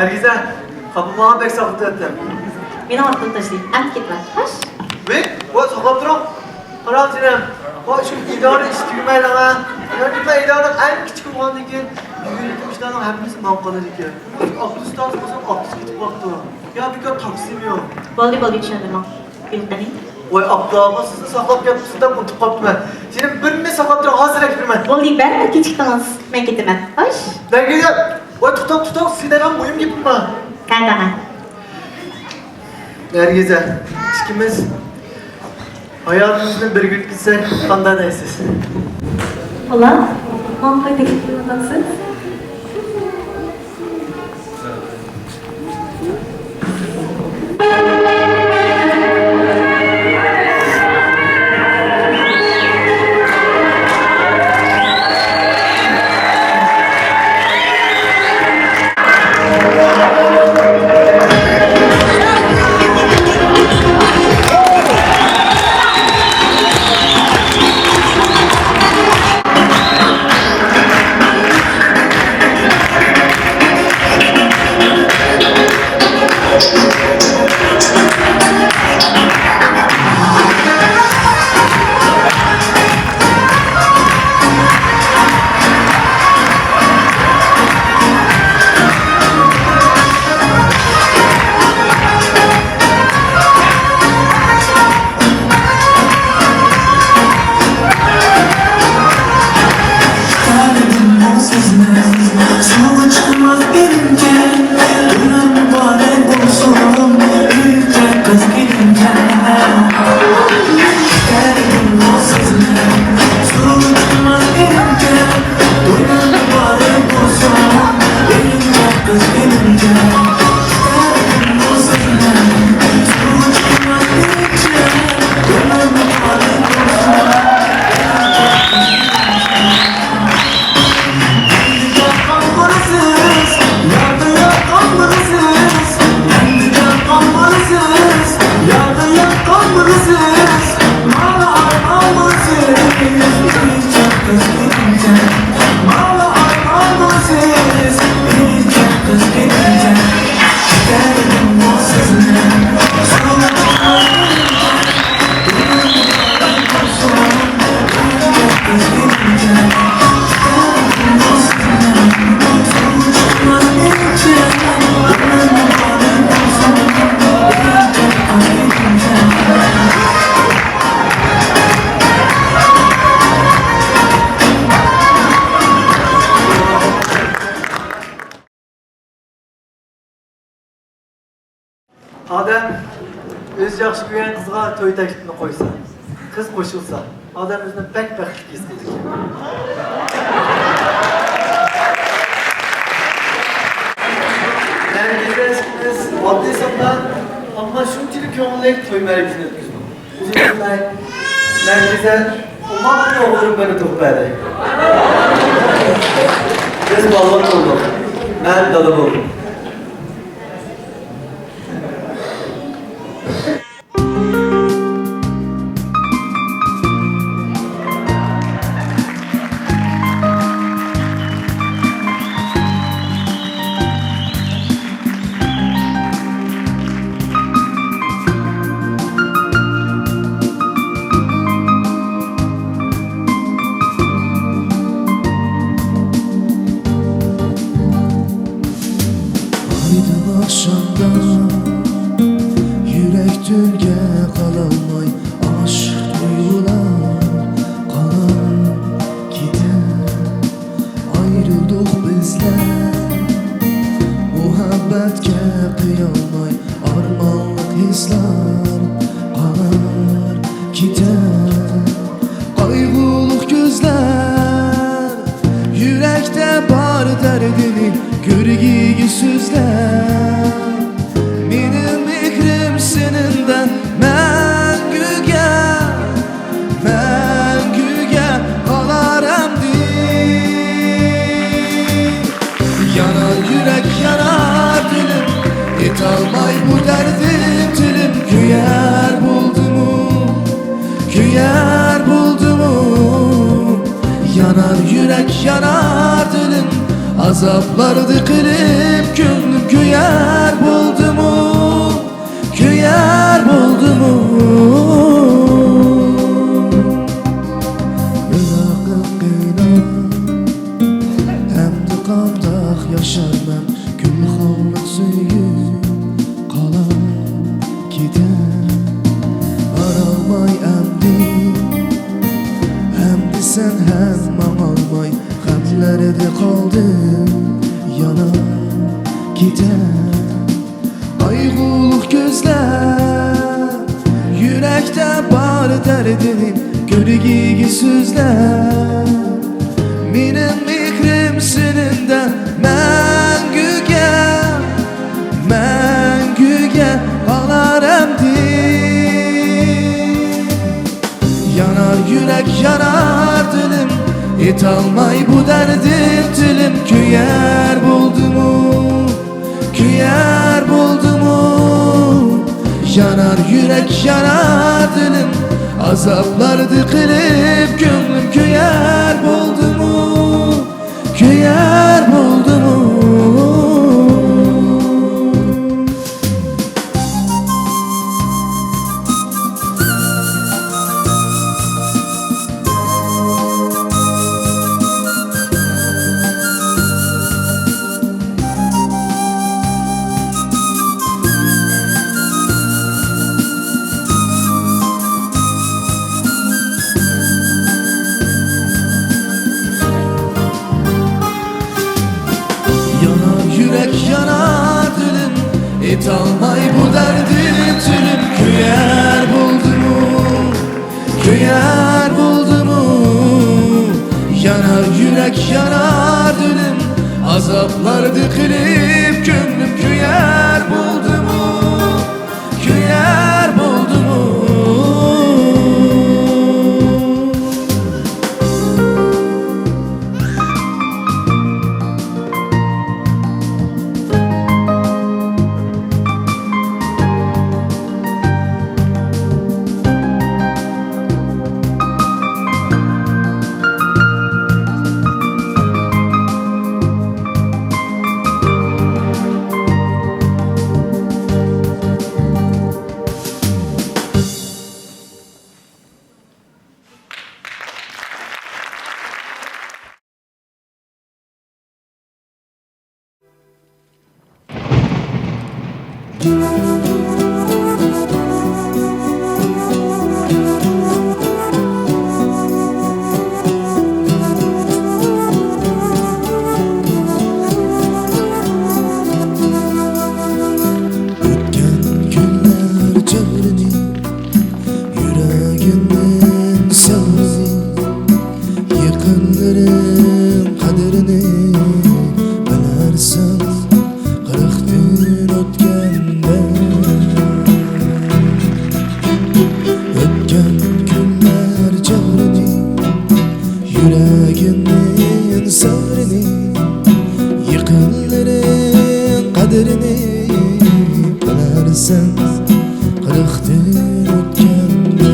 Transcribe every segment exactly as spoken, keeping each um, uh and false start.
نەرگىزە، خاپا بولماڭ، بەك ساقلىتىۋەتتىم. مېنىڭ ۋاقتىمنى تاشلىدىڭ، ئەمدى كېتىۋەت، خوش. ۋىي، ۋاي، ساقلاپ تۇرۇڭ. قاراڭ جېنىم، ۋاي، شۇ ئىدارە ئىشى تۈگىمەيلا. يەنە بىر ئىدارىنىڭ ئەڭ كىچىكى بولغاندىن كېيىن، بۈگۈنكى ئىشلارنىڭ ھەممىسى ماڭا قالىدىكەن. ئاپتوبۇستا بولسا ئاپتوبۇس كېتىپ قاپتۇ. يا بىكار تاكسىمۇ يوق. بولدى، بولدى، چۈشەندۈرمەڭ. كۈلۈپ قېنى. ۋاي ئابلا، سىزنى ساقلاپ كەپتۇ دەپ ئۇنتۇپ قاپتىمەن. جېنىم، بىر مىنۇت ساقلاپ تۇرۇڭ، ھازىر ئەكىپ بېرىمەن. بولدى، بەرىبىر كېچىكتىڭىز. مەن كېتىمەن. خوش. نەرگىزە، ۋاي توختاڭ، توختاڭ، سىزگە دەيدىغان مۇھىم گېپىم بار. قانداق؟ نەرگىزە، ئىككىمىز ھاياتىمىزنى بىرگە ئۆتكۈزسەك قانداق دەيسىز؟ ئۇلار، ماڭا قانداق تەكلىپ قىلىۋاتامسىز؟ ئادەم ئۆزى ياخشى كۆرگەن قىزغا توي تەكلىپىنى قويسا، قىز قوشۇلسا، ئادەم ئۆزىنى بەك بەختلىك ھېس قىلىدىكەن. نەرگىزە ئىككىمىز ئاددىي ساندا، ئەمما شۇنچىلىك كۆڭۈللۈك توي مەرىكىسىنى ئۆتكۈزدۇق. ئۇزۇن ئۆتمەي نەرگىزە ئوماقلا ئوغلۇم بىرنى تۇغۇپ بەردى. بىز بالىلىق قىلدۇق. مەن دادا بولدۇم. ئايدىڭ ئاخشامدا يۈرەك تۈنگە قالالماي، ئاشىق تۇيغۇلار قالاپ كېتەر. ئايرىلدۇق بىزلەر مۇھەببەتكە قىيالماي، ئارمانلىق ھېسلار قالار كېتەر. قايغۇلۇق كۆزلەر يۈرەكتە بار دەردىنى كۆرگۈگە سۆزلەپ. مېنىڭ مېھرىم سېنىڭدە مەڭگۈگە، مەڭگۈگە قالار ئەمدى. يانار يۈرەك، يانار دىلىم، ئېيتالماي بۇ دەردىم تىلىم. كۆيەر بولدىمۇ، كۆيەر بولدىمۇ؟ يانار يۈرەك، يانار دىلىم، ئازابلاردا قېلىپ كۆڭلۈم. كۆيەر خاللىق سۆيگۈ قالاپ كېتەر. بارالماي ئەمدى، ئەمدى سەن ھەم ماڭالماي، غەملەردە قالدىم يانا كېتەر. قايغۇلۇق كۆزلەر، يۈرەكتە بار دەردىنى كۆرگۈگە سۆزلەپ، مېنىڭ مېھرىم سېنىڭدە مەڭگۈگە، مەڭگۈگە قالار ئەمدى. يانار يۈرەك، يانار دىلىم، ئېيتالماي بۇ دەردىم تىلىم، كۆيەر بولدىمۇ؟ كۆيەر بولدىمۇ؟ يانار يۈرەك، يانار دىلىم، ئازابلاردا قېلىپ كۆڭلۈم، كۆيەر بولدىمۇ؟ كۆيەر بولدىمۇ؟ يانار يۈرەك، يانار دىلىم، ئېيتالماي بۇ دەردىم تىلىم، كۆيەر بولدىمۇ؟ كۆيەر بولدىمۇ؟ يانار يۈرەك، يانار دىلىم، ئازابلاردا قېلىپ كۆڭلۈم، كۆيەر بولدىمۇ؟ كۆيەر بولدىمۇ؟ ئۆتكەن كۈنلەر چەۋرىنى، يۈرەكىمنىڭ سەۋرىنى، يېقىنلىرىڭ قەدرىنى بىلەرسەن، قىرىقتىن ئۆتكەندە. ئۆتكەن كۈنلەر چەۋرىنى، يۈرەكىمنىڭ سەۋرىنى، يېقىنلىرىڭ قەدرىنى بىلەرسەن، قىرىقتىن ئۆتكەندە.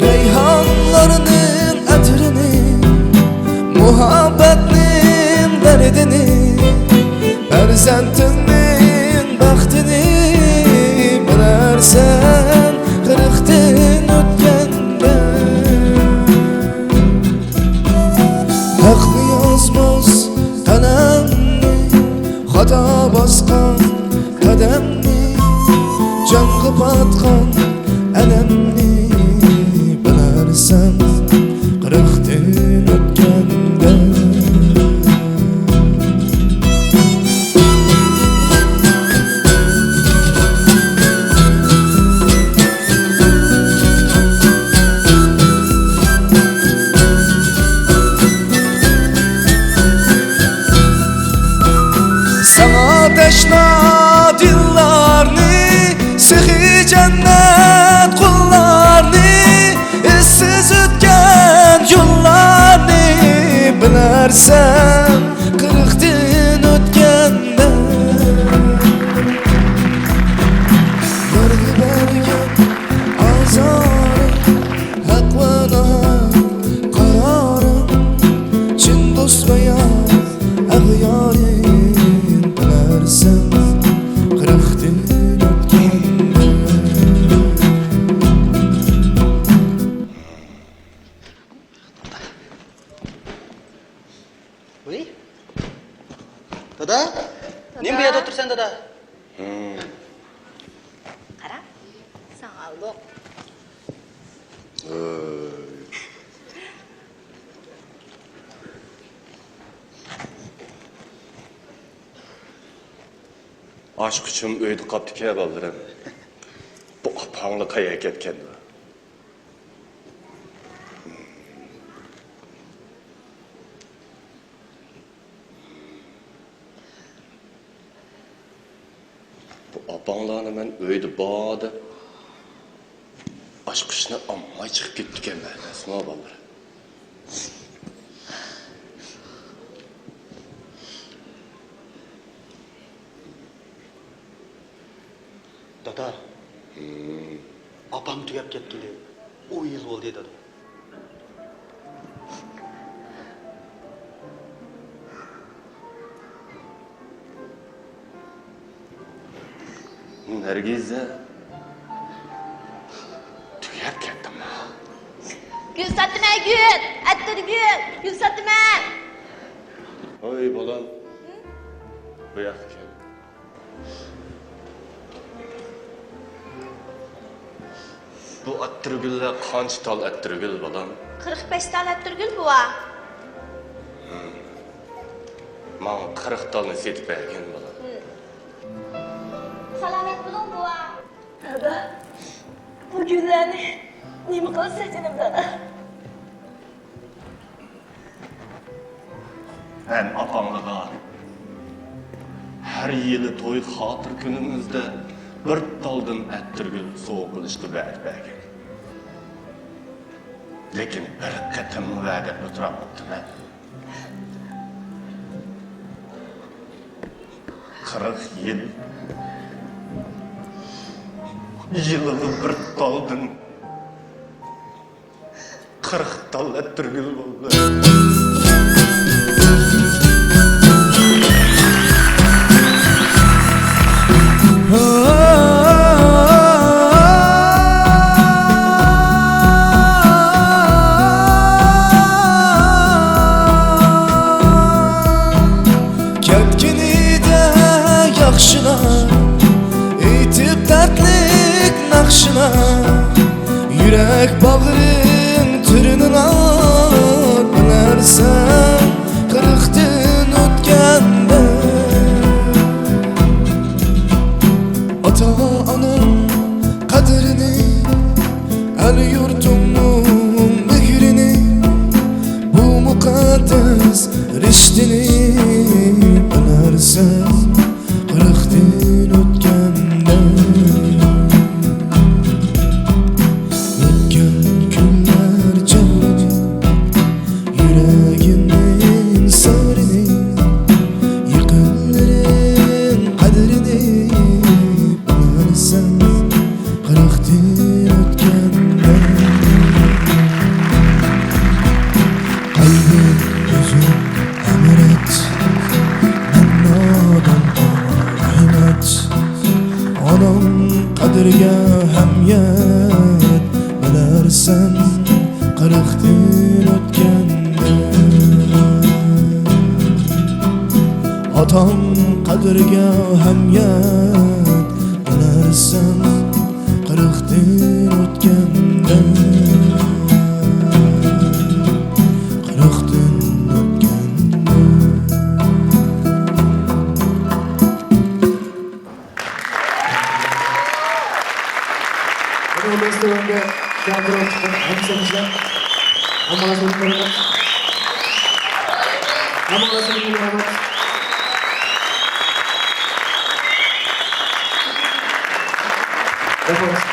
رەيھانلارنىڭ ئەترىنى، مۇھەببەتنىڭ دەردىنى، پەرزەنتىڭنىڭ بەختىنى بىلەرسەن، قىرىقتىن ئۆتكەندە. ھەقنى يازماس قەلەمنى، خاتا باسقان قەدەمنى، جانغا پاتقان ئەلەمنى بىلەرسەن، قىرىقتىن ئۆتكەندە. ساڭا تەشنا دىللارنى، سېخىي جەننەت قۇللارنى، ئىزسىز ئۆتكەن يوللارنى بىلەرسەن، قىرىقتىن ئۆتكەندە. يارغا بەرگەن ئازارىم، ھەق ۋە ناھەق قارارىم، چىن دوست ۋە يار ئەغيارىم بىلەرسەن، قىرىقتىن ئۆتكەندە. بۇنى دادا، نېمە بۇ يەردە ئولتۇرسەن، دادا؟ ھىم. قارا، ساڭا ئالدۇق. ھۆي. ئاچقۇچۇم ئۆيدە قاپتىكەن، بالىلىرىم. بۇ ئاپاڭلار قەيەرگە كەتكەندۇ؟ بۇ ئاپاڭلارنى مەن ئۆيدە بار دەپ، ئاچقۇچنى ئالماي چىقىپ كېتىپتىكەنمەن، ئەمەسمۇ، بالىلار؟ دادا. ھىم. ئاپام تۈگەپ كەتكىلى ئون يىل بولدى، دادا. نەرگىزە، تۈگەپ كەتتىمۇ؟ گۈل ساتىمەن، گۈل! ئەتىرگۈل! گۈل ساتىمەن! ھوي، بالام. ھىم؟ بۇ ياققا كەل. بۇ ئەتىرگۈللەر قانچە تال ئەتىرگۈل، بالام؟ قىرىق بەش تال ئەتىرگۈل، بوۋا. ھىم. ماڭا قىرىق تالنى سېتىپ بەرگىن، بالام. ھىم. سالامەت بولۇڭ، بوۋا. دادا، بۇ گۈللەرنى نېمە قىلىسىز جېنىم دادا؟ ھەم ئاپاڭلارغا ھەر يىلى توي خاتىرە كۈنىمىزدە بىر تالدىن ئەتىرگۈل سوۋغا قىلىشقا ۋەدە بەرگەن. لېكىن بىر قېتىممۇ ۋەدە ئەتراپ قىپتىمەن. قىرىق يىل. يىلىغا بىر تالدىن قىرىق تال ئەتىرگۈل بولدى. كەتكىنىدە ياخشىلار، ئېيتىپ دەردلىك ناخشىلار، يۈرەك باغرىم تۈرنىلا بىلەرسەن، قىرىقتىن ئۆتكەندە. ئاتا-ئانام قەدرىنى، ئەل-يۇرتۇمنىڭ مېھرىنى، بۇ مۇقەددەس رىشتىنى بىلەرسەن، قىرىقتىن ئۆتكەندە. ئۆتكەن كۈنلەر چەۋرىدى يۈرەكىمنىڭ سارىنى، يېقىنلىرىم قەدرىنى بىلەرسەن، قىرىقتىن ئۆتكەندە. قەلبىم ئۈزۈك ھەم رەت، مەن نادان رەھمەت. ئاناڭ قەدرىگە ھەم يەت، بىلەرسەن، قىرىقتىن ئۆتكەندە. ئاتاڭ قەدرىگە ھەم يەت، بىلەرسەن، قىرىقتىن ئۆتكەندە. قىرىقتىن ئۆتكەندە. بۇنى ئۇلۇغ تۆۋەنگە كەلتۈرۈپ چىققان ھەممىڭلارغا، ھەممىڭلارغا رەھمەت. ھەممىڭلارغا رەھمەت. رەھمەت.